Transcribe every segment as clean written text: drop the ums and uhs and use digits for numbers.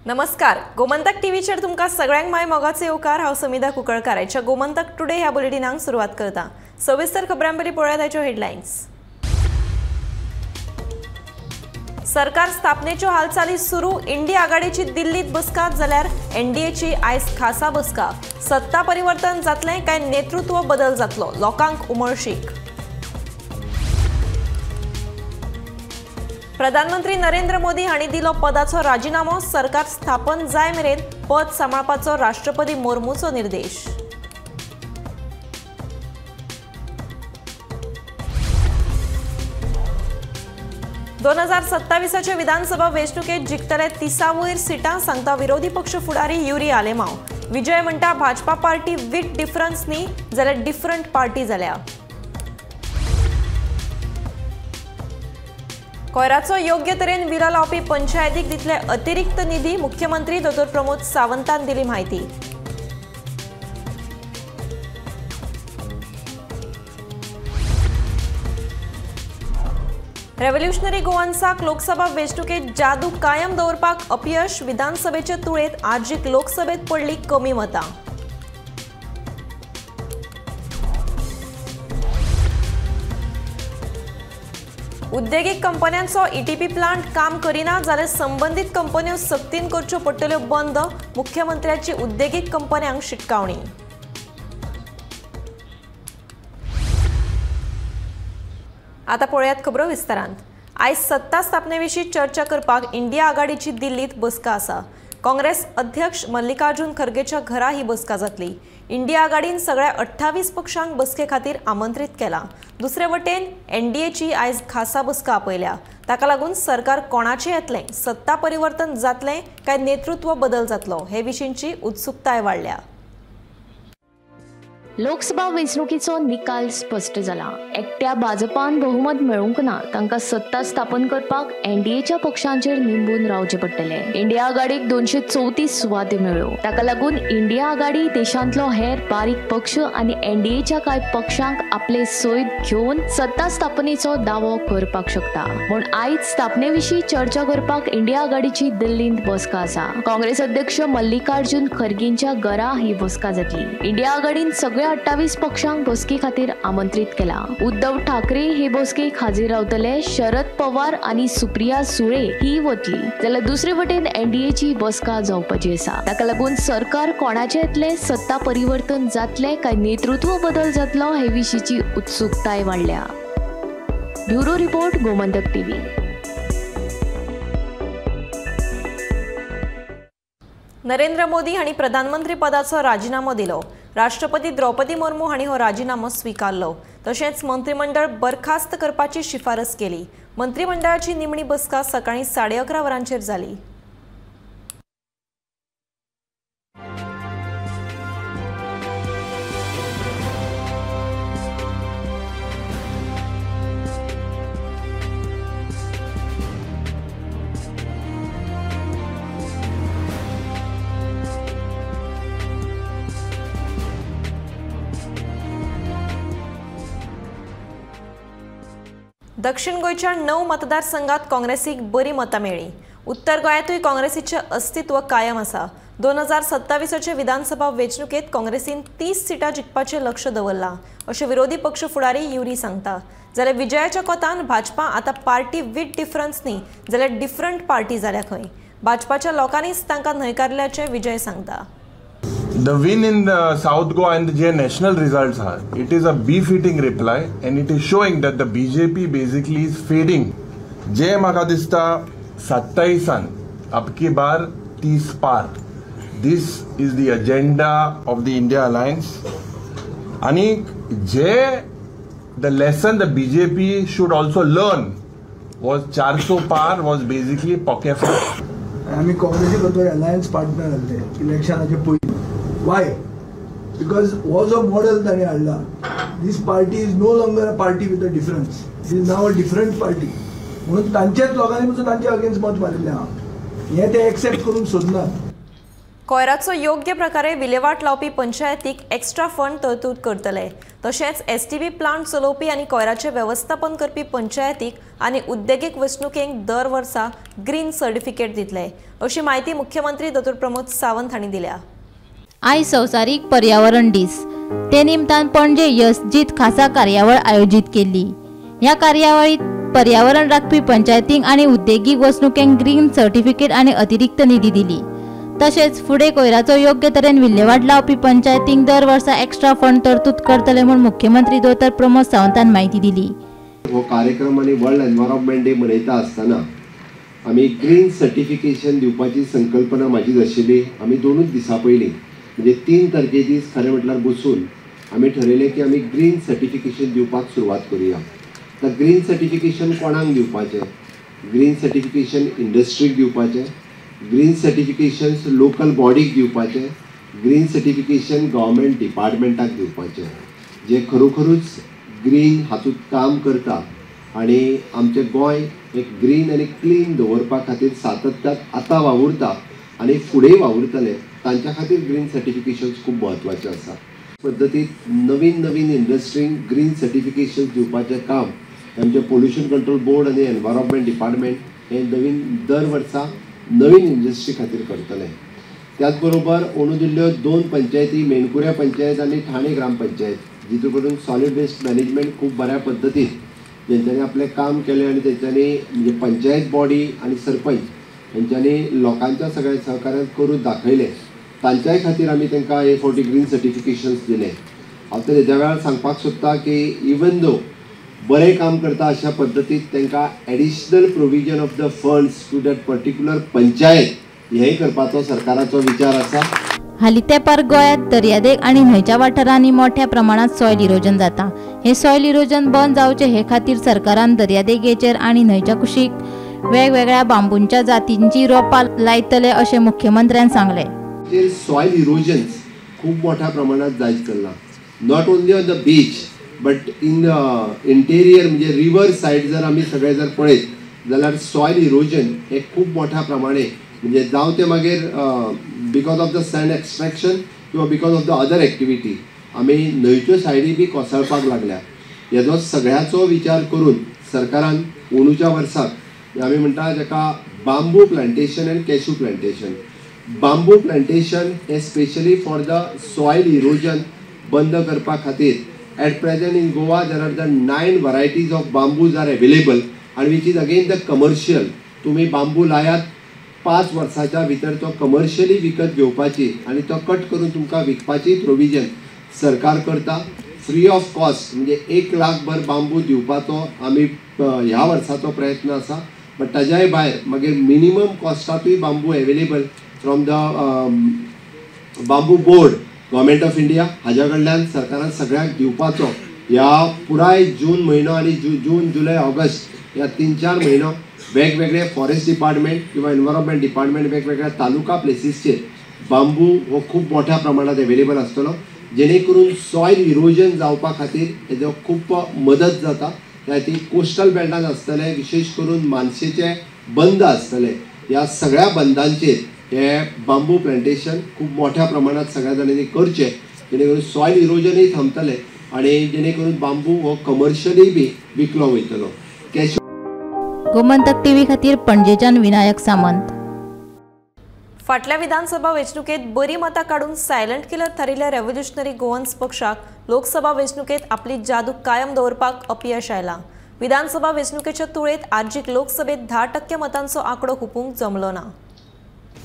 नमस्कार, गोमंतक टीव्हीचेर तुमकां सगळ्यांक my मोगाचो येवकार। हांव समिधा कुंकळकार आयच्या गोमंतक टुडे ह्या बुलेटिनाक सुरवात करता। सविस्तर खबरां पयलीं पळोवया ताच्यो हेडलायन्स। सरकार स्थापनेच्यो हालचाली सुरू, इंडी आघाडीची दिल्लीत बसका जाल्यार एनडीएची आयज खासा बसका। सत्ता परिवर्तन जातलें काय नेतृत्व बदल जातलो, लोकांक उमळशीक। प्रधानमंत्री नरेंद्र मोदी हांणी दिलो पदाचो राजीनामो, सरकार स्थापन जाय मेरेन पद सांबाळपाचो राष्ट्रपती मुर्मूचो निर्देश। दोन 2027 विधानसभा वेंचणुकेत जिखतले 30 वयर सिटां सांगता विरोधी पक्ष फुडारी युरी आलेमाव। विजय म्हणटा भाजपा पार्टी विथ डिफरन्स न्ही जाल्यार डिफरंट पार्टी जाल्या। कोयराचो योग्य तरेन विलो लावपी पंचायतीक दितले अतिरिक्त निधी, मुख्यमंत्री डॉ प्रमोद सावंतान दिली म्हायती। रेव्होल्युशनरी गोवन्साक लोकसभा वेंचणुकेत जादू कायम दवरपाक अपयश, विधानसभेचे तुळेंत आजीक लोकसभेत पडली कमी मतां। उद्देगीक कंपन्यांचो ईटीपी प्लांट काम करिना जाल्यार संबंदीत कंपन्यो सक्तीन करच्यो पडटल्यो बंद, मुख्यमंत्र्याची उद्देगीक कंपन्यांक शिटकावणी। आता पळयात खबरो विस्तारान। आयज सत्ता स्थापने विशीं चर्चा करपाक इंडिया आघाडीची दिल्लीत बसका आसा। काँग्रेस अध्यक्ष मल्लिकार्जुन खरगेच्या घरा ही बसका जातली। इंडिया आघाडीन सगळ्या 28 पक्षांक बसके खातीर आमंत्रित केला। दुसरे वटेन एनडीएची आयज खासा बसका आपयल्या। ताका लागून सरकार कोणाचें येतलें, सत्ता परिवर्तन जातलें काय नेतृत्व बदल जातलो हे विशींची उत्सुकताय वाडल्या। लोकसभा वेंचणुकीचो निकाल स्पश्ट जाला। एकट्या भाजपान बहुमत मेळूंक ना, तांकां सत्ता स्थापन करपाक एनडीएच्या पक्षांचेर निंबून रावचें पडटलें। इंडिया आघाडीक 234 सुवातो मेळ्ळ्यो। ताका लागून इंडिया आघाडी देशांतलो हेर बारीक पक्ष आनी एनडीएच्या कांय पक्षांक आपले सयत घेवन सत्ता स्थापनेचो दावो करपाक शकता। म्हूण आयज स्थापने विशीं चर्चा करपाक इंडिया आघाडीची दिल्लींत बसका आसा। काँग्रेस अध्यक्ष मल्लिकार्जुन खरगेंच्या घरा ही बसका जातली। इंडिया आघाडीन सगळ्या 28 पक्षांक बसके खातीर आमंत्रित केला। उद्धव ठाकरे हे बसकेक हाजीर रावतले, शरद पवार आनी सुप्रिया सुळे ही वतली। जाल्यार दुसरे वटेन एनडीएची बसका जावपाची आसा। ताका लागून सरकार कोणाचें येतलें, सत्ता परिवर्तन जातलें काय नेतृत्व बदल जातलो हे विशींची उत्सुकताय वाडल्या। Bureau report, Gomantak TV. Narendra Modi हांणी प्रधानमंत्री पदाचो राजीनामो दिलो। राष्ट्रपती द्रौपदी मुर्मू हांणी हो राजीनामो स्वीकारलो। तशेंच मंत्रिमंडळ बरखास्त करपाची शिफारस केली। मंत्रिमंडळाची निमणी बसका सकाळी 11:30 वरांचेर जाली। दक्षिण गोंयच्या 9 मतदारसंघात काँग्रेसीक बरी मतां मेळ्ळी। उत्तर गोंयांतूय काँग्रेसीचें अस्तित्व कायम आसा। 2027 विधानसभा वेंचणुकेत काँग्रेसीन 30 सिटां जिखपाचें लक्ष दवरलां अशें विरोधी पक्ष फुडारी युरी सांगता। जाल्यार विजयाच्या कोतान भाजपा आतां पार्टी विथ डिफरन्स न्ही जाल्यार डिफरंट पार्टी जाल्या खंय। भाजपाच्या लोकांनीच तांकां न्हयकारल्याचें विजय सांगता। The win in the South Goa and the national results are, it is a befitting reply and it is showing that the BJP basically is fading. जे म्हाका दिसता 27 अब की बार 30 पार, this is the agenda of the India Alliance. आणि जे the lesson the BJP should also learn was 400 पार was basically pocket. आमी काँग्रेसी बरोबर अलायन्स पार्टनर आसले इलेक्शनाचे पयलीं। Why? Because हो जो मॉडेल ताणें हाडला, this party is no longer a party with a difference, it is now a different party. म्हणून तांचेच लोकांनी पसून तांचे अगेन्स्ट मत मारिल्लें आहा, हें ते एक्सेप्ट करूंक सोदनात। कोयराचो योग्य प्रकारे विलेवाट लावपी पंचायतीक एक्स्ट्रा फंड तरतूद करतले. तशेंच एसटीपी प्लांट चलोवपी आनी कोयराचें वेवस्थापन करपी पंचायतीक आनी उद्देगीक वसणुकेंक दर वर्सा ग्रीन सर्टिफिकेट दितले अशी म्हायती मुख्यमंत्री दोतोर प्रमोद सावंत हांणी दिल्या. आयज संवसारीक पर्यावरण दीस, ते निमतान पणजे यसजीत खासा कार्यावळ आयोजीत केल्ली. ह्या कार्यावळीत पर्यावरण राखपी पंचायतींक आनी उद्देगीक वसणुकेंक ग्रीन सर्टिफिकेट आनी अतिरिक्त निधी दिली. तशेंच फुडें कोयराचो योग्य तरेन विल्हेवाट लावपी पंचायतींक दर वर्सा एक्स्ट्रा फंड तरतूद करतले म्हूण मुख्यमंत्री दोतोर प्रमोद सावंतान म्हायती दिली. हो कार्यक्रम आनी वर्ल्ड एनवायरमेंट डे मनयता आसतना आमी ग्रीन सर्टिफिकेशन दिवपाची संकल्पना म्हाजीच आशिल्ली. आमी 2 दिसां पयलीं म्हणजे 3 तारखे दीस खरें म्हटल्यार बसून आमी ठरयलें की आमी ग्रीन सर्टिफिकेशन दिवपाक सुरवात करुया. तर ग्रीन सर्टिफिकेशन कोणाक दिवपाचें? ग्रीन सर्टिफिकेशन इंडस्ट्रीक दिवपाचें, ग्रीन सर्टिफिकेशन्स लोकल बॉडीक दिवपाचें, ग्रीन सर्टिफिकेशन गव्हर्मेंट डिपार्टमेंटाक दिवपाचें, जे खरोखरूच ग्रीन हातूंत काम करता आनी आमचें गोंय एक ग्रीन आनी क्लीन दवरपा खातीर सातत्यान आतां वावुरता आनी फुडें वावुरतले, तांच्या खातीर ग्रीन सर्टिफिकेशन्स खूब म्हत्वाचें आसा. पद्दतीत नवीन नवीन इंडस्ट्रींक ग्रीन सर्टिफिकेशन्स दिवपाचें काम आमचें पोल्युशन कंट्रोल बोर्ड आनी एनवायरमेंट डिपार्टमेंट हे नवीन दर वर्सा नवीन इंडस्ट्री खातीर करतले. त्याच बरोबर अंदू दिल्ल्यो 2 पंचायती, मेणकुऱ्या पंचायत आनी ठाणे ग्रामपंचायत, जितून करून सॉलिड वेस्ट मॅनेजमेंट खूब बऱ्या पद्दतीन तेंच्यांनी आपलें काम केलें आनी तेंच्यांनी म्हणजे पंचायत बॉडी आनी सरपंच हेंच्यांनी लोकांच्या सगळ्या सहकार्यान करून दाखयलें, तांच्याय खातीर आमी तांकां हे फावटी ग्रीन सर्टिफिकेशन्स दिलें. हांव तर हेज्या वेळार सांगपाक सोदता की इवन दो बरें काम करता अशा पद्दतीत तांकां additional provision of the funds to that particular panchayat हेंय करपाचो सरकाराचो विचार आसा. हालीं तेंपार गोंयांत दर्यादेग आनी न्हंयच्या वाठारांनी मोठ्या प्रमाणांत सॉयल इरोजन जाता. हें सॉयल इरोजन बंद जावचें हे खातीर सरकारान दर्यादेगेचेर आनी न्हंयच्या कुशीक वेगवेगळ्या बांबूंच्या जातींची रोपां लायतले अशें मुख्यमंत्र्यान सांगलें. सॉयल इरोजन्स खूब मोठ्या प्रमाणात जायत चल्लां, not only on the beach but in interior म्हणजे रिवर सायड जर आमी सगळे जर पळयत जाल्यार सॉयल इरोजन हे खूब मोठ्या प्रमाणे म्हणजे जावं तें मागीर because of the sand extraction किंवा because of the other activity आमी न्हंयच्यो सायडी बी कोसळपाक लागल्या. हेजो सगळ्याचो विचार करून सरकारान अंदूच्या वर्साक आमी म्हणटा जाका bamboo plantation and cashew plantation. Bamboo plantation hey specially for the soil erosion बंद करपा खातीर at present in Goa there are the 9 varieties of bamboos are available and which is again the commercial. तुम्ही बांबू लायात, 5 वर्साच्या भितर तो commercially विकत घेवपाची आनी तो कट करून तुमकां विकपाची प्रोविजन सरकार करता फ्री ऑफ कॉस्ट. म्हणजे 1 लाख भर बांबू दिवपाचो आमी ह्या वर्साचो प्रयत्न आसा. बट ताज्याय भायर मागीर minimum कॉस्टांतूय bamboo available from the bamboo board government of India हाज्या कडल्यान सरकारान सगळ्यांक दिवपाचो ह्या पुराय जून म्हयनो आनी जून जुलय ऑगस्ट ह्या 3-4 म्हयनो वेगवेगळे फॉरेस्ट डिपार्टमेंट किंवा एनवायरमेंट डिपार्टमेंट वेगवेगळ्या तालुका प्लेसीसचेर बांबू हो खूब मोठ्या प्रमाणात अवेलेबल आसतलो, जेणे करून सॉयल इरोजन जावपा खातीर हेजो खूब मदत जाता. त्या खातीर कोस्टल बेल्टान आसतले, विशेष करून मानशेचे बंद आसतले, ह्या सगळ्या बंदांचेर हे बांबू प्लांटेशन खूब मोठ्या प्रमाणात सगळ्या जाणांनी करचें, जेणे करून सॉयल इरोजनूय थांबतलें आनी जेणे करून बांबू हो कमर्शियली बी विकलो वयतलो. कॅश गोमंतक टीव्ही खातीर पणजेच्यान विनायक सामंत. फाटल्या विधानसभा वेंचणुकेत बरी मतां काडून सायलंट किलर थारिल्ल्या रेव्होल्युशनरी गोवन्स पक्षाक लोकसभा वेंचणुकेत आपली जादू कायम दवरपाक अपयश आयलां. विधानसभा वेंचणुकेच्या तुळेत आर्जीक लोकसभेत 10% मतांचो आंकडो हुपूंक जमलो ना.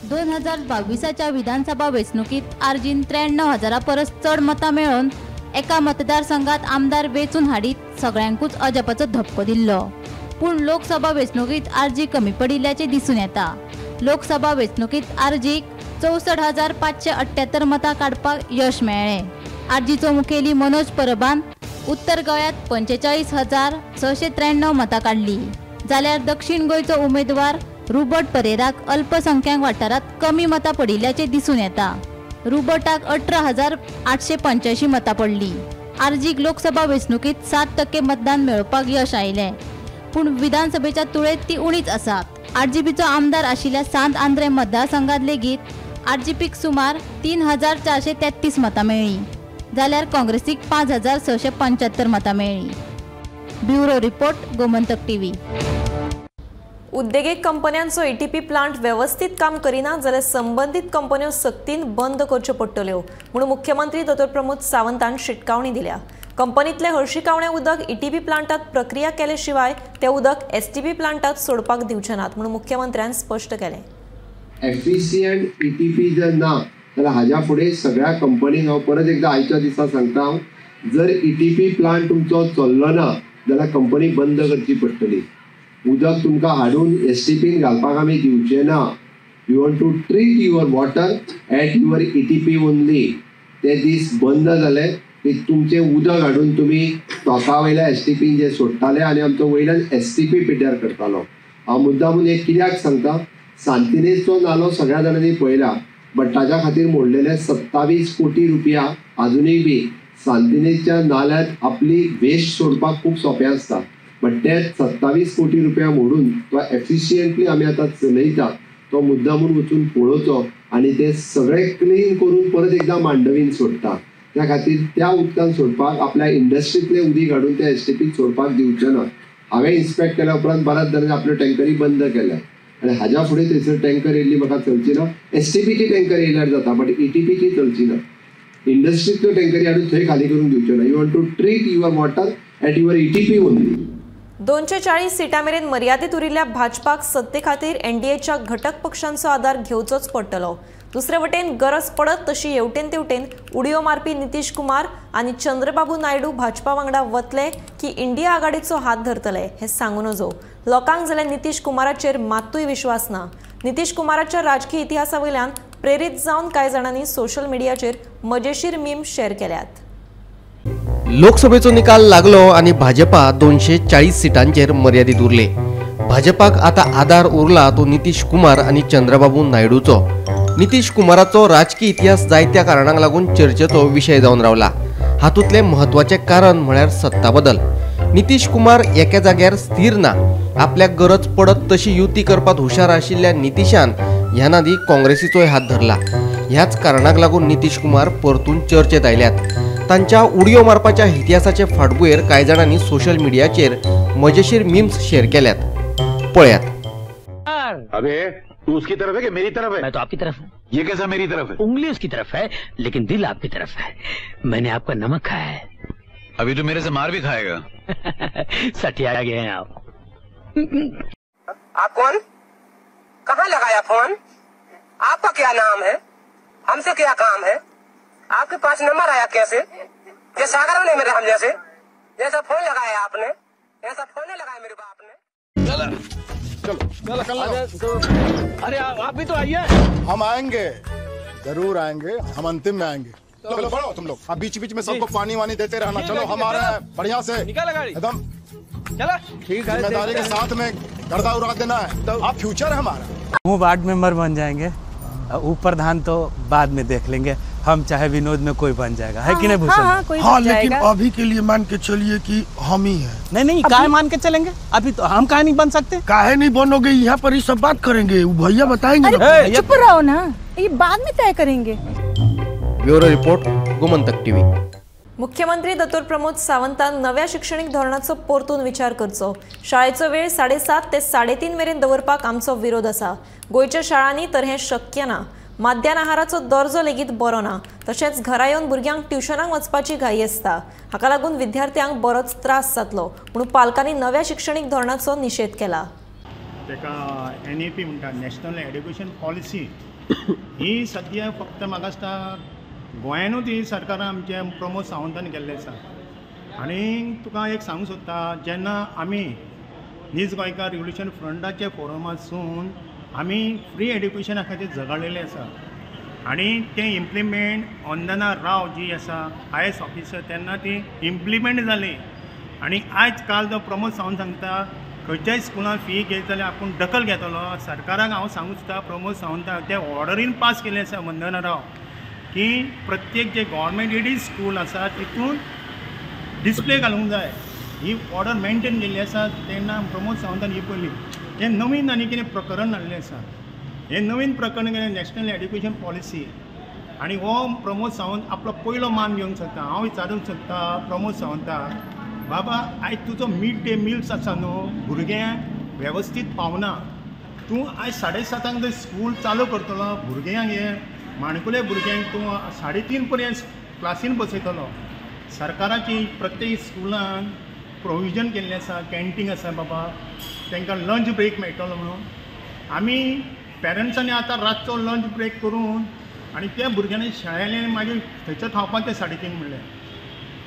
2022च्या विधानसभा वेंचणुकीत आर्जीन 93,000 परस चड मतां मेळोवन एका मतदारसंघात आमदार वेंचून हाडीत सगळ्यांकूच अजापाचो धपको दिल्लो. पूण लोकसभा वेंचणुकीत आरजी कमी पडिल्ल्याचें दिसून येता. लोकसभा वेंचणुकीत आरजीक 64,578 मतां काडपाक यश मेळ्ळें. आरजीचो मुखेली मनोज परबान उत्तर गोंयांत 45,693 मतां काडली, जाल्यार दक्षिण गोंयचो उमेदवार रुबर्ट परेराक अल्पसंख्याक वाठारांत कमी मतां पडिल्ल्याचें दिसून येता. रुबर्टाक 18,885 मतां पडली. आरजीक लोकसभा वेंचणुकीत 7% मतदान मेळोवपाक यश आयलें, पूण विधानसभेच्या तुळेत ती उणीच आसात. आरजीपीचो आमदार आशिल्ल्या सांत आंद्रे मतदारसंघात लेगीत आरजीपीक सुमार 3433 मतां मेळ्ळीं जाल्यार काँग्रेसीक 5675 मतां मेळ्ळीं. Bureau report, Gomantak TV. उद्देगीक कंपन्यांचो ईटीपी प्लांट वेवस्थीत काम करिना जाल्यार संबंदीत कंपन्यो सक्तीन बंद करच्यो पडटल्यो म्हणून मुख्यमंत्री दोतोर प्रमोद सावंतान शिटकावणी दिल्या. कंपनीतले हळशिकावणे उदक ईटीपी प्लांटात प्रक्रिया केले शिवाय ते उदक एसटीपी प्लांटात सोडपाक दिवचे नात म्हणून मुख्यमंत्र्यान स्पष्ट केलें. एफिशियंट ईटीपी जर ना जाल्यार हाज्या फुडें सगळ्या कंपनींक हांव परत एकदां आयच्या दिसा सांगता हांव, जर ईटीपी प्लांट तुमचो चल्लो ना जाल्यार कंपनी बंद करची पडटली. उदक तुमकां हाडून एसटीपीन घालपाक आमी दिवचे ना. You want to treat your water at your ETP only. ते दीस बंद जाले की तुमचें उदक हाडून तुमी टोका वयल्या एसटीपीन जे सोडटाले आनी आमचो वयल्यान एसटीपी पिड्ड्यार करतालो. हांव मुद्दामून एक कित्याक सांगता, सांतिनेजचो नालो सगळ्या जाणांनी पळयला, बट ताज्या खातीर मोडलेले 27 कोटी रुपया आजुनूय बी सांतिनेजच्या नाल्यात आपली वेस्ट सोडपाक खूब सोंपें आसता, बट ते 27 कोटी रुपया मोडून तो एफिशियंटली आमी आतां चलयता. तो मुद्दामून वचून पळोवचो आनी ते सगळे क्लीन करून परत एकदां मांडवीन सोडटा. त्या खातीर त्या उदकान सोडपाक आपल्या इंडस्ट्रींतलें उदीक हाडून त्या एसटीपीक सोडपाक दिवचें ना. हांवें इन्स्पेक्ट केल्या उपरांत बऱ्याच जाणांनी आपल्यो टँकरी बंद केल्या आनी हाज्या फुडें थंयसर टँकर येयल्ली म्हाका चलची ना. एसटीपीची टँकर येयल्यार जाता, बट ईटीपीची चलची ना. इंडस्ट्रींतल्यो टँकरी हाडून थंय खाली करूंक दिवच्यो ना. You want to treat your water at your ETP only. 240 सीटां मेरेन मर्यादीत उरिल्ल्या भाजपाक सत्ते खातीर एनडीएच्या घटक पक्षांचो आदार घेवचोच पडटलो. दुसरे वटेन गरज पडत तशी हेवटेन तेवटेन उडयो मारपी नितीश कुमार आनी चंद्रबाबू नायडू भाजपा वांगडा वतले की इंडिया आघाडीचो हात धरतले हें सांगू नजो. लोकांक जाल्यार नितीश कुमाराचेर मात्तूय विश्वास ना. नितीश कुमाराच्या राजकीय इतिहासा वयल्यान प्रेरीत जावन कांय जाणांनी सोशल मिडियाचेर मजेशीर मीम शेअर केल्यात. लोकसभेचो निकाल लागलो आनी भाजपा 240 सीटांचेर मर्यादीत उरले. भाजपाक आता आदार उरला तो नितीश कुमार आनी चंद्रबाबू नायडूचो. नितीश कुमाराचो राजकीय इतिहास जायत्या कारणांक लागून चर्चेचो विशय जावन रावला. हातूंतलें म्हत्वाचें कारण म्हळ्यार सत्ता बदल. नितीश कुमार एका जाग्यार स्थिर ना. आपल्याक गरज पडत तशी युती करपाक हुशार आशिल्ल्या नितीशान ह्या नादी काँग्रेसीचोय हात धरला. ह्याच कारणाक लागून नितीश कुमार परतून चर्चेत आयल्यात. तांच्या उडयो मारपाच्या इतिहासाचे फाटभुंयेर कांय जाणांनी सोशल मिडियाचेर मजेशीर मीम्स शेअर केल्यात. पळयात. अबे तू उसकी तरफ है कि मेरी तरफ है? मैं तो आपकी तरफ हूँ. ये कैसा मेरी तरफ है? उंगली उसकी तरफ है लेकिन दिल आपकी तरफ है. मैंने आपका नमक खाया है. अभी तो मेरे से मार भी खाएगा. सटिया गए हैं आप. आप कौन? कहाँ लगाया फोन? आपका क्या नाम है? हमसे क्या काम है? आपके पास नंबर आया कैसे? ये सागर ने मेरे हम जैसे जैसा फोन लगाया आपने, ऐसा फोन नहीं लगाया मेरे बाप ने. चलो चलो, अरे आप भी तो आइए. हम आएंगे, जरूर आएंगे, हम अंतिम में आएंगे. चलो बढ़ो तुम लोग, अब बीच बीच में सबको पानी वानी देते रहना. चलो हम आ रहे हैं बढ़िया से, एकदम चलो ठीक है, जिम्मेदारी के साथ में गर्दा उड़ा देना है. तो आप फ्यूचर है हमारा. वो वार्ड मेंबर बन जाएंगे, उप प्रधान तो बाद में देख लेंगे हम, चाहे विनोद में कोई बन जाएगा. है कि नहीं भूषण? हाँ, कोई हाँ, लेकिन अभी के लिए मान के चलिए कि हम ही हैं. नहीं नहीं, काहे मान के चलेंगे? अभी तो हम काहे नहीं बन सकते? काहे नहीं बनोगे? यहाँ पर ये सब बात करेंगे, भैया बताएंगे. चुप रहो ना, ये बाद में तय करेंगे. Bureau report, Gomantak TV. मुख्यमंत्री दोतोर प्रमोद सावंतान नव्या शिक्षणीक धोरणाचो परतून विचार करचो. शाळेचो वेळ 7:30 ते 3:30 मेरेन दवरपाक आमचो विरोध आसा. गोंयच्या शाळांनी तर हें शक्य ना. माध्यान आहाराचो दर्जो लेगीत बरो ना. तशेंच घरा येवन भुरग्यांक ट्युशनाक वचपाची घाई आसता. हाका लागून विद्यार्थ्यांक बरोच त्रास जातलो म्हणून पालकांनी नव्या शिक्षणीक धोरणाचो निशेध केला. ताका एनईपी म्हणटा, नॅशनल एड्युकेशन पॉलिसी. ही सद्या फक्त म्हाका दिसता गोंयानूच ही सरकारान आमच्या प्रमोद सावंतान केल्लें आसा. आनी तुका एक सांगूंक सोदता, जेन्ना आमी नीज गोंयकार रिव्होल्युशन फ्रंटाच्या फोरमांतसून आमी फ्री एड्युकेशना खातीर झगडलेले आसा आनी तें इम्प्लिमेंट वंदना राव जी आसा IAS officer, तेन्ना ती इम्प्लिमेंट जाली. आनी आयज काल जो प्रमोद सावंत सांगता खंयच्याय स्कुलान फी घेत जाल्यार आपूण दखल घेतलो. सरकाराक हांव सांगूंक सोदता, प्रमोद सावंताक ते ऑर्डरीन पास केल्लें आसा वंदना राव की प्रत्येक जे गव्हर्मेंट एडीड स्कूल आसा तितून डिस्प्ले घालूंक जाय. ही ऑर्डर मेनटेन केल्ली आसा तेन्ना प्रमोद सावंतान ही पळयली. हें नवीन आनी कितें प्रकरण हाडलें आसा. हें नवीन प्रकरण केलें नॅशनल एड्युकेशन पॉलिसी आनी हो प्रमोद सावंत आपलो पयलो मान घेवंक सोदता. हांव विचारूंक सोदता प्रमोद सावंताक, बाबा आयज तुजो मिड डे मिल्स आसा न्हू, भुरग्यांक वेवस्थीत पावना. तूं आयज 7:30 जर स्कूल चालू करतलो, भुरग्यांक हे माणकुले भुरग्यांक तूं 3:30 पर्यंत क्लासीन बसयतलो. सरकाराची प्रत्येक स्कुलान प्रोविजन केल्लें आसा, कॅन्टीन आसा बाबा, तांकां लंच ब्रेक मेळटलो म्हणून. आमी पेरंट्सांनी आतां रातचो लंच ब्रेक करून आनी त्या भुरग्यांनी शाळेंतल्यान मागीर थंयसर खावपाक ते 3:30 म्हणलें.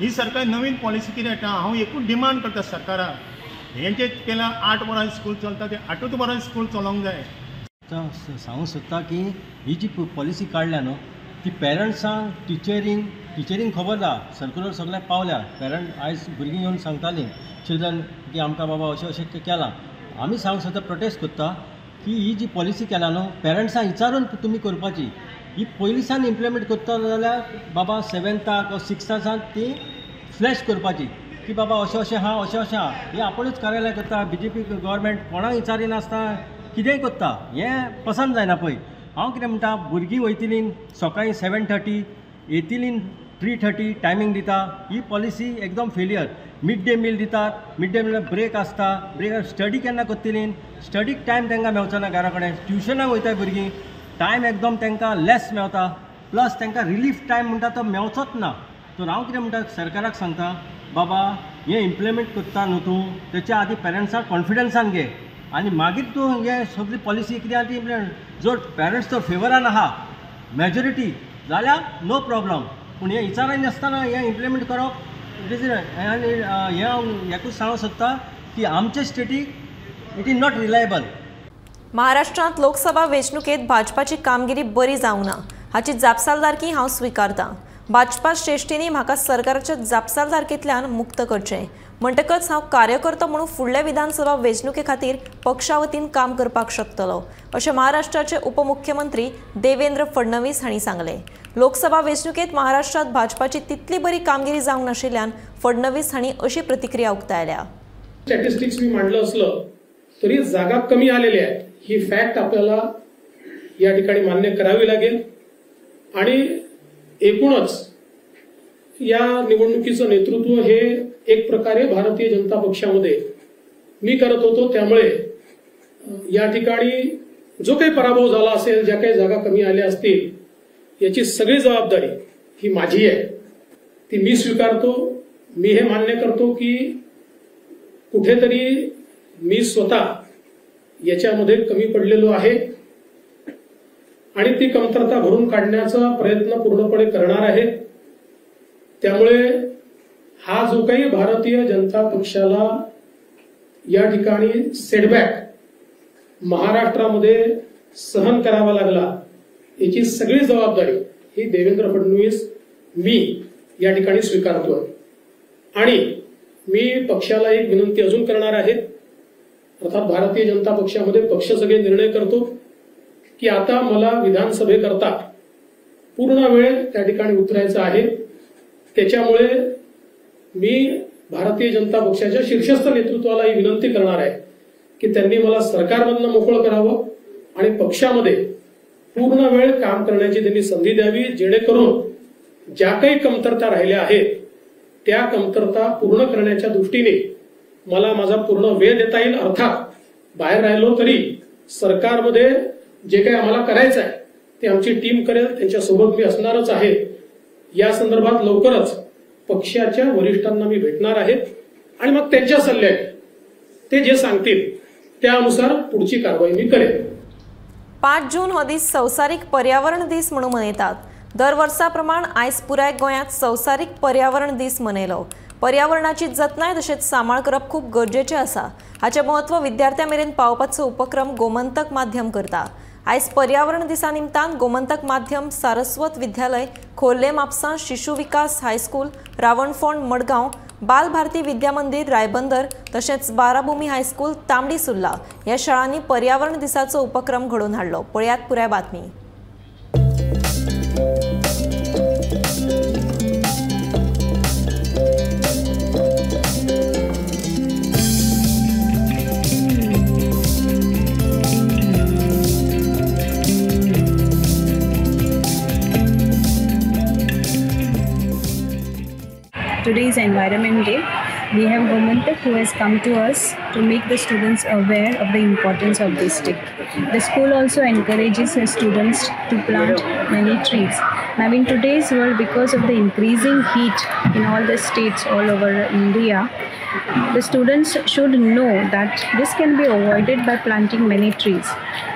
ही सरकार नवीन पॉलिसी कितें हाडटा, हांव एकूच डिमांड करता सरकाराक, हें जें केलां 8 वरां स्कूल चलता तें 8 वरां स्कूल चलोवंक जाय. सांगूंक सोदता की ही जी पॉलिसी काडल्या न्हू ती पेरंट्सांक टिचरींक खबर ना, सर्कुलर सगळ्याक पावल्या. पेरंट आयज भुरगीं येवन सांगतालीं चिल्ड्रन की आमकां बाबा अशें अशें केलां. आमी सांगूंक सोदता, प्रोटेस्ट करता की ही जी पॉलिसी केला न्हू पेरंट्सांक विचारून तुमी करपाची. ही पयलींसान इम्प्लिमेंट करता जाल्यार बाबा 7th वा 6th ती फ्लॅश करपाची की बाबा अशें अशें आहा, अशें अशें आहा. हें आपुणूच कार्यालय करता, बीजेपी गव्हर्मेंट कोणाक विचारिनासतना कितेंय करता, हें पसंत जायना. पळय हांव कितें म्हणटा, भुरगीं वयतलीं सकाळीं 7:30 येतलीं 3:30 टायमींग दिता. ही पॉलिसी एकदम फेलियर. मिड डे मील दितात, मिड डे मील ब्रेक आसता, ब्रेक स्टडी केन्ना करतलीं, स्टडीक टायम तांकां मेवचो ना. घरा कडेन ट्युशनाक वयताय भुरगीं, टायम एकदम तांकां लेस मेवता, प्लस तांकां रिलीफ टायम म्हणटा तो मेवचोच ना. तर हांव कितें म्हणटा सरकाराक सांगता, बाबा हें इम्प्लिमेंट करता न्हू तूं, तेच्या आदी पेरंट्साक कॉन्फिडन्सान घे आनी मागीर तूं हें सगळी पॉलिसी कितें आहा ती इम्प्लिमेंट. जर पेरंट्स तर फेवरान आहा मेजॉरिटी जाल्यार नो प्रॉब्लम, पूण हें विचाराय नासतना हें इम्प्लिमेंट करप it is. आनी हें हांव हेकूच सांगूंक सोदता की आमचे static it is not reliable. महाराष्ट्रांत लोकसभा वेंचणुकेत भाजपाची कामगिरी बरी जावंक ना हाची जापसालदारकी हांव स्विकारतां. भाजपा श्रेश्ठींनी म्हाका सरकाराच्या जापसालदारकेंतल्यान मुक्त करचें, म्हणटकच हांव कार्यकर्तो म्हणून फुडल्या विधानसभा वेंचणुके खातीर पक्षा वतीन काम करपाक शकतलो, अशें महाराष्ट्राचे उपमुख्यमंत्री देवेंद्र फडणवीस हांणी सांगलें. लोकसभा वेंचणुकेत महाराष्ट्रांत भाजपाची तितली बरी कामगिरी जावंक नाशिल्ल्यान फडणवीस हांणी अशी प्रतिक्रिया उक्तायल्या. स्टॅटिस्टिक्स मी मांडलं असलं तरी जागा कमी आलेल्या आहेत ही फॅक्ट आपल्याला या ठिकाणी मान्य करावी लागेल. आणि एकूणच या निवडणुकीचं नेतृत्व हे एक प्रकारे भारतीय जनता पक्षामध्ये मी करत होतो, त्यामुळे या ठिकाणी जो काही पराभव झाला असेल, ज्या काही जागा कमी आल्या असतील, याची सगळी जबाबदारी ही माझी आहे, ती मी स्वीकारतो. मी हे मान्य करतो की कुठेतरी मी स्वतः याच्यामध्ये कमी पडलेलो आहे आणि ती कमतरता भरून काढण्याचा प्रयत्न पूर्णपणे करणार आहे. त्यामुळे हा जो काही भारतीय जनता पक्षाला या ठिकाणी सेटबॅक महाराष्ट्रामध्ये सहन करावा लागला याची सगळी जबाबदारी ही देवेंद्र फडणवीस मी या ठिकाणी स्वीकारतो. आणि मी पक्षाला एक विनंती अजून करणार आहे, अर्थात भारतीय जनता पक्षामध्ये पक्ष सगळे निर्णय करतो की आता मला विधानसभेकरता पूर्ण वेळ त्या ठिकाणी उतरायचा आहे. त्याच्यामुळे मी भारतीय जनता पक्षाच्या शीर्षस्थ नेतृत्वाला ही विनंती करणार आहे की त्यांनी मला सरकारमधनं मोकळं करावं आणि पक्षामध्ये पूर्ण वेळ काम करण्याची त्यांनी संधी द्यावी, जेणेकरून ज्या काही कमतरता राहिल्या आहेत त्या कमतरता पूर्ण करण्याच्या दृष्टीने मला माझा पूर्ण वेळ देता येईल. अर्थात बाहेर राहिलो तरी सरकारमध्ये जे काही आम्हाला करायचं आहे ते आमची टीम करेल, त्यांच्यासोबत मी असणारच आहे. या संदर्भात लवकरच पक्षाच्या वरिष्ठांना मी भेटणार आहे आणि मग त्यांच्या सल्ल्याने ते जे सांगतील त्यानुसार पुढची कारवाई मी करेन. 5 जून हो दीस संवसारीक पर्यावरण दीस म्हणून मनयतात. दर वर्सा प्रमाण आयज पुराय गोंयांत संवसारीक पर्यावरण दीस मनयलो. पर्यावरणाची जतनाय तशेंच सांबाळ करप खूब गरजेचें आसा. हाचें म्हत्व विद्यार्थ्यां मेरेन पावोवपाचो उपक्रम गोमंतक माध्यम करता. आयज पर्यावरण दिसा निमतान गोमंतक माध्यम सारस्वत विद्यालय खोर्ले म्हापसा, शिशु विकास हायस्कूल रावणफोंड मडगांव, बाल भारती विद्या मंदिर रायबंदर तशेंच बाराभूमी हायस्कूल तांबडी सुर्ला ह्या शाळांनी पर्यावरण दिसाचो उपक्रम घडोवन हाडलो. पळयात पुराय बातमी. is Environment Day. We have Gomantak who has come to us to make the students aware of the importance of this day. The school also encourages the students to plant many trees. Now in today's world, because of the increasing heat in all the states all over India, the students should know that this can be avoided by planting many trees.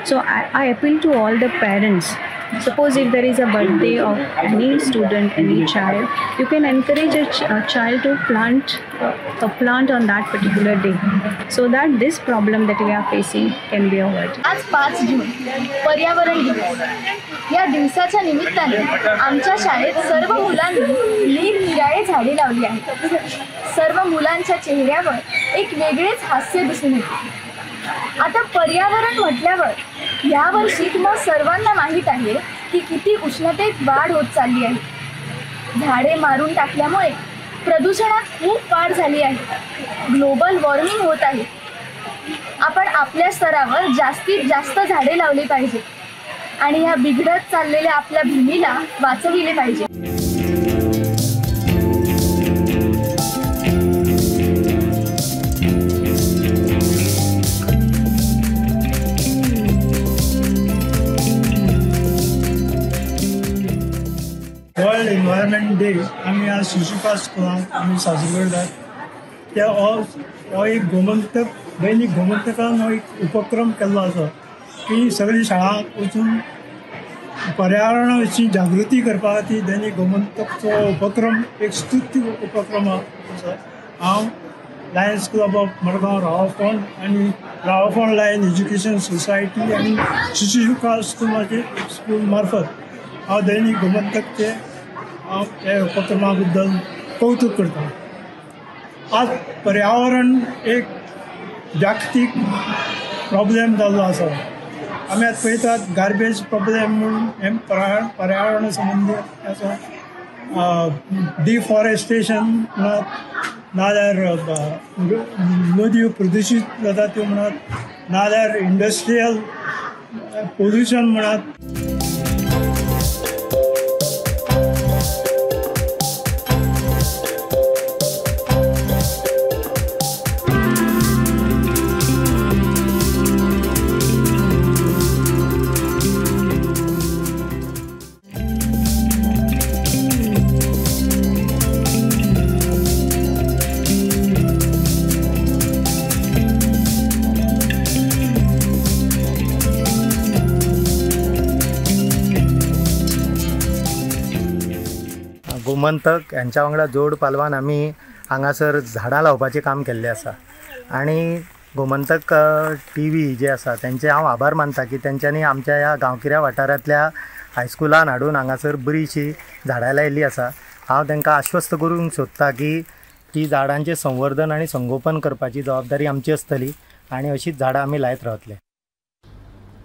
So I appeal to all the parents. Suppose if there is a birthday of any student, any child, you can encourage a child to plant a plant on that particular day, so that this problem that we are facing can be avoided. आज 5 जून पर्यावरण दिवस. या दिवसाच्या निमित्ताने आमच्या शाळेत सर्व मुलांनी निरनिराळे झाडे लावली आहेत. सर्व मुलांच्या चेहऱ्यावर एक वेगळेच हास्य दिसून येते. आता पर्यावरण म्हटल्यावर यावर्षी तुम्हा सर्वांना माहीत आहे की किती उष्णतेत वाढ होत चालली आहे. झाडे मारून टाकल्यामुळे प्रदूषणात खूप वाढ झाली आहे. ग्लोबल वॉर्मिंग होत आहे. आपण आपल्या स्तरावर जास्तीत जास्त झाडे लावली पाहिजे आणि ह्या बिघडत चाललेल्या आपल्या भूमीला वाचविले पाहिजे. वर्ल्ड एनवायरमेंट डे आमी आज शिशुपाल स्कुलांत आमी साजरो करतात. त्या हो एक गोमंतक दैनिक गोमंतकान हो एक उपक्रम केल्लो आसा की सगळी शाळा वचून पर्यावरणा विशीं जागृती करपा खातीर दैनिक गोमंतकचो उपक्रम एक स्तुत्य उपक्रम आसा. हांव Lions Club of Madgaon Ravafond आनी रावाफोंड लायन एज्युकेशन सोसायटी आनी शिशुकाल स्कुलाचे स्कूल मार्फत हांव दैनिक गोमंतकचे हांव ह्या उपक्रमा बद्दल कौतुक करता. आज पर्यावरण एक जागतीक प्रॉब्लेम जाल्लो आसा. आमी आतां पळयतात गार्बेज प्रॉब्लेम म्हणून हें पर्यावरणा संबंदी आसा. डिफॉरेस्टेशन म्हणात, नाजाल्यार नदयो प्रदुशीत जाता त्यो म्हणात, नाजाल्यार इंडस्ट्रियल पोल्युशन म्हणात. गोमंतक यांच्या वांगडा जोड पालवान आमी हांगासर झाडां लावपाचें काम केल्लें आसा आनी गोमंतक टी व्ही जे आसा तेंचे हांव आभार मानता की तेंच्यांनी आमच्या ह्या गांवगिऱ्या वाठारांतल्या हायस्कुलान हाडून हांगासर बरीशी झाडां लायिल्लीं आसा. हांव तांकां आश्वस्त करूंक सोदता की ती झाडांचें संवर्धन आनी संगोपन करपाची जबाबदारी आमची आसतली आनी अशीच झाडां आमी लायत रावतले.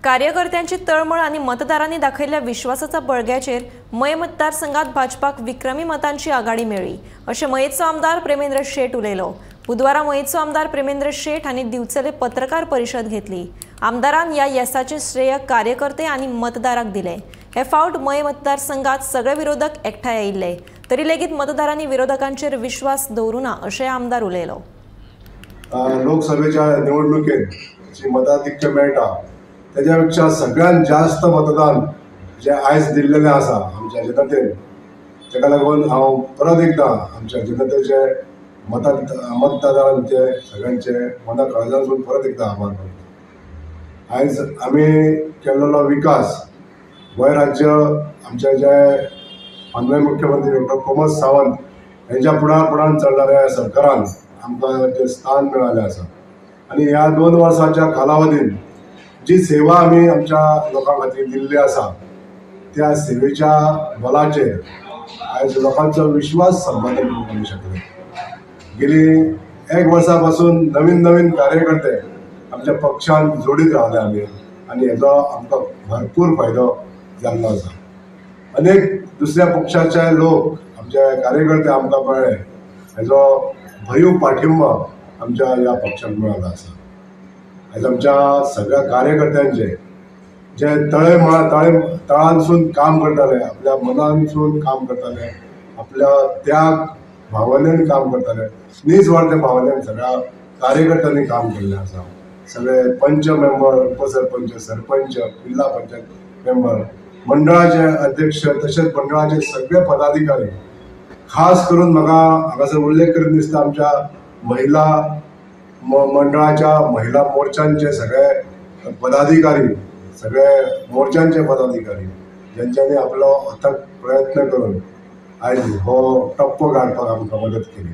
कार्यकर्त्यांची तळमळ आणि मतदारांनी दाखयल्ल्या विश्वासाच्या बळग्याचेर मये मतदारसंघात भाजपाक विक्रमी मतांची आघाडी मेळ्ळी अशें मयेचो आमदार प्रेमेंद्र शेट उलयलो. बुधवारा मयेचो आमदार प्रेमेंद्र शेट हांणी दिवचले पत्रकार परिशद घेतली. आमदारान ह्या येसाचें श्रेय कार्यकर्ते आनी मतदाराक दिलें. हे फावट मये मतदारसंघात सगळे विरोधक एकठांय आयिल्ले तरी लेगीत मतदारांनी विरोधकांचेर विश्वास दवरूं ना अशें आमदार उलयलो. लोकसभेच्या निवडणुकेत जी मताधिक्य मेळटा त्याच्या पेक्षा सगळ्यात जास्त मतदान जे आयज दिल्लेलें आसा आमच्या जनतेन, ताका लागून हांव परत एकदां आमच्या जनतेचे मतदारांचे सगळ्यांचे मना काळजांतसून परत एकदां आभार मानता. आयज आमी केल्लो विकास गोंय राज्य आमचे जे माननीय मुख्यमंत्री डॉक्टर प्रमोद सावंत हेंच्या फुडारपणान चलणाऱ्या सरकारान आमकां जें स्थान मेळिल्लें आसा आनी ह्या 2 वर्सांच्या कालावधीन जी सेवा आमी आमच्या लोकां खातीर दिल्ली आसा त्या सेवेच्या बलाचेर आयज लोकांचो विश्वास संपादन करूंक आमी शकले. गेली 1 वर्सा पासून नवीन नवीन कार्यकर्ते आमच्या पक्षान जोडीत रावले आमी आनी हेजो आमकां भरपूर फायदो जाल्लो आसा. अनेक दुसऱ्या पक्षाचे लोक आमचे कार्यकर्ते आमकां मेळ्ळे हेजो भरीव पाठिंबा आमच्या ह्या पक्षाक मेळ्ळो आसा. आयज आमच्या सगळ्या कार्यकर्त्यांचे जे तळांसून काम करताले, आपल्या मनांसून काम करताले, आपल्या त्याग भावनेन काम करताले, निस्वार्थ भावनेन सगळ्या कार्यकर्त्यांनी काम केल्लें आसा. सगळे पंच मेंबर, उपसरपंच, सरपंच, जिल्हा पंचायत मेंबर, मंडळाचे अध्यक्ष तशेंच मंडळाचे सगळे पदाधिकारी, खास करून म्हाका हांगासर उल्लेख करीन दिसता आमच्या महिला मंडळाच्या महिला मोर्चांचे सगळे पदाधिकारी, सगळे मोर्चांचे पदाधिकारी ज्यांच्यानी आपलो अथक प्रयत्न करून आयज हो टप्पो गाठपाक आमकां मदत केली.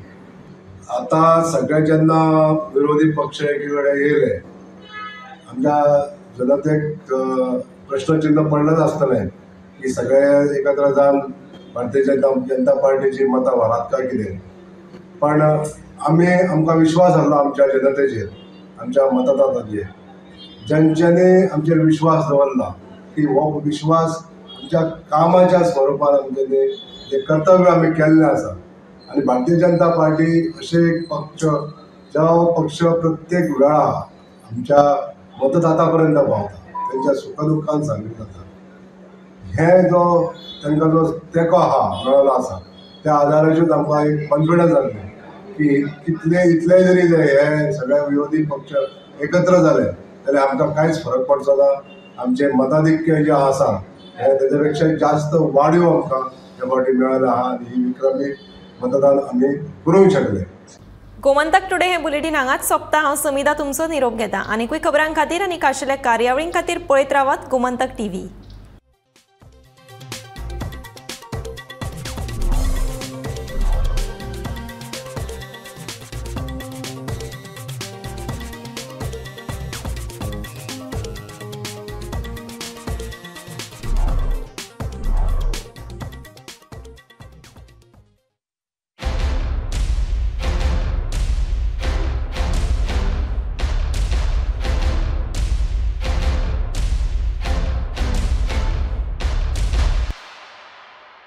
आतां सगळे जेन्ना विरोधी पक्ष एकीकडे येयले, आमच्या जनतेक प्रश्नचिन्ह पडलेंच आसतलें की सगळे एकत्र जावन भारतीय जनता पार्टीची मतां व्हरात काय कितें. पण आमी आमकां विश्वास आसलो आमच्या जनतेचेर, आमच्या मतदाताचेर, ज्यांच्यानी आमचेर विश्वास दवरला की हो विश्वास आमच्या कामाच्या स्वरुपान आमच्यांनी जें कर्तव्य आमी केल्लें आसा. आनी भारतीय जनता पार्टी अशें एक पक्ष जो पक्ष प्रत्येक वेळा आमच्या मतदाता पर्यंत पावता, तेंच्या सुख दुख्खान सामील जाता. हें जो तांकां जो तेंको आहा मेळ्ळो आसा त्या आदाराचेर आमकां एक कॉन्फिडन्स जाल्लें की कितले इतले जरी हे सगळे विरोधी पक्ष एकत्र जाले जाल्यार आमकां कांयच फरक पडचो ना. आमचें मताधिक्य जें आसा हें तेच्या पेक्षा जास्त वाडीव आमकां ह्या फावटी मेळ्ळें आहा आनी ही विक्रमी मतदान आमी करूंक शकले. गोमंतक टुडे हे बुलेटीन हांगाच सोंपता. हांव समिधा तुमचो निरोप घेता. आनीकूय खबरां खातीर आनी खाशेल्या कार्यावळीं खातीर पळयत रावात गोमंतक टीव्ही.